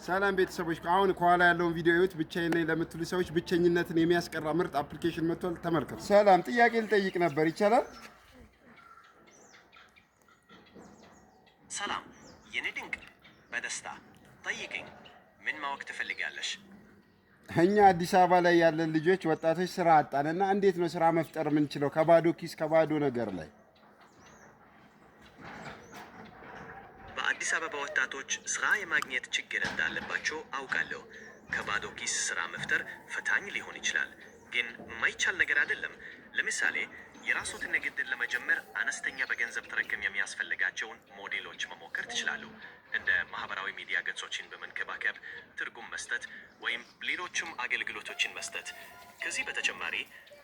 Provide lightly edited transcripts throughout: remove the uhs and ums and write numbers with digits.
ሰላም ቤተሰቦች፣ አሁን ከኋላ ያለውን ቪዲዮ እዩት። ብቻዬን ነኝ ለምትሉ ሰዎች ብቸኝነትን የሚያስቀራ ምርጥ application መጥቷል። ተመልከቱ። ሰላም፣ ጥያቄ ልጠይቅ ነበር፣ ይቻላል? ሰላም የኔ ድንቅ፣ በደስታ ጠይቅኝ። ምን ማወቅ ትፈልጋለሽ? እኛ አዲስ አበባ ላይ ያለን ልጆች ወጣቶች ስራ አጣንና እንዴት ነው ስራ መፍጠር የምንችለው? ከባዶ ኪስ፣ ከባዶ ነገር ላይ። በአዲስ አበባ ወጣቶች ስራ የማግኘት ችግር እንዳለባቸው አውቃለሁ። ከባዶ ኪስ ስራ መፍጠር ፈታኝ ሊሆን ይችላል፣ ግን የማይቻል ነገር አይደለም። ለምሳሌ የራስዎትን ንግድን ለመጀመር አነስተኛ በገንዘብ ጥርቅም የሚያስፈልጋቸውን ሞዴሎች መሞከር ትችላሉ። እንደ ማህበራዊ ሚዲያ ገጾችን በመንከባከብ፣ ትርጉም መስጠት ወይም ሌሎችም አገልግሎቶችን መስጠት። ከዚህ በተጨማሪ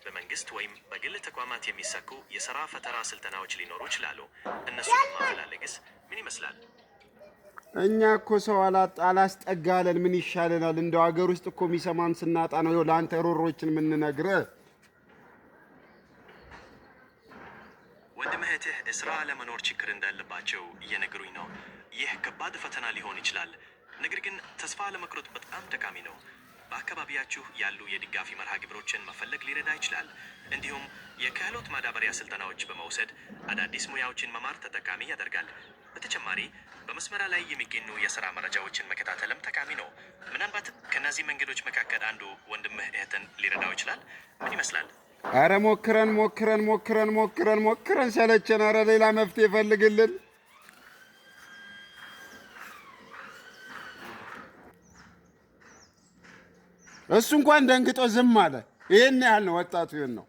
በመንግስት ወይም በግል ተቋማት የሚሳኩ የስራ ፈጠራ ስልጠናዎች ሊኖሩ ይችላሉ። እነሱን ማፈላለግስ ምን ይመስላል? እኛ እኮ ሰው አላስጠጋለን። ምን ይሻለናል? እንደው ሀገር ውስጥ እኮ የሚሰማን ስናጣ ነው ይኸው ለአንተ ሮሮችን የምንነግርህ። ወንድም እህትህ ስራ ለመኖር ችግር እንዳለባቸው እየነገሩኝ ነው። ይህ ከባድ ፈተና ሊሆን ይችላል። ነገር ግን ተስፋ አለመቁረጥ በጣም ጠቃሚ ነው። በአካባቢያችሁ ያሉ የድጋፍ መርሃ ግብሮችን መፈለግ ሊረዳ ይችላል። እንዲሁም የክህሎት ማዳበሪያ ስልጠናዎች በመውሰድ አዳዲስ ሙያዎችን መማር ተጠቃሚ ያደርጋል። በተጨማሪ በመስመር ላይ የሚገኙ የስራ መረጃዎችን መከታተልም ጠቃሚ ነው። ምናልባት ከእነዚህ መንገዶች መካከል አንዱ ወንድምህ እህትን ሊረዳው ይችላል። ምን ይመስላል? አረ ሞክረን ሞክረን ሞክረን ሞክረን ሞክረን ሰለቸን። አረ ሌላ መፍትሄ ፈልግልን። እሱ እንኳን ደንግጦ ዝም አለ። ይህን ያህል ነው ወጣቱ፣ ይህን ነው።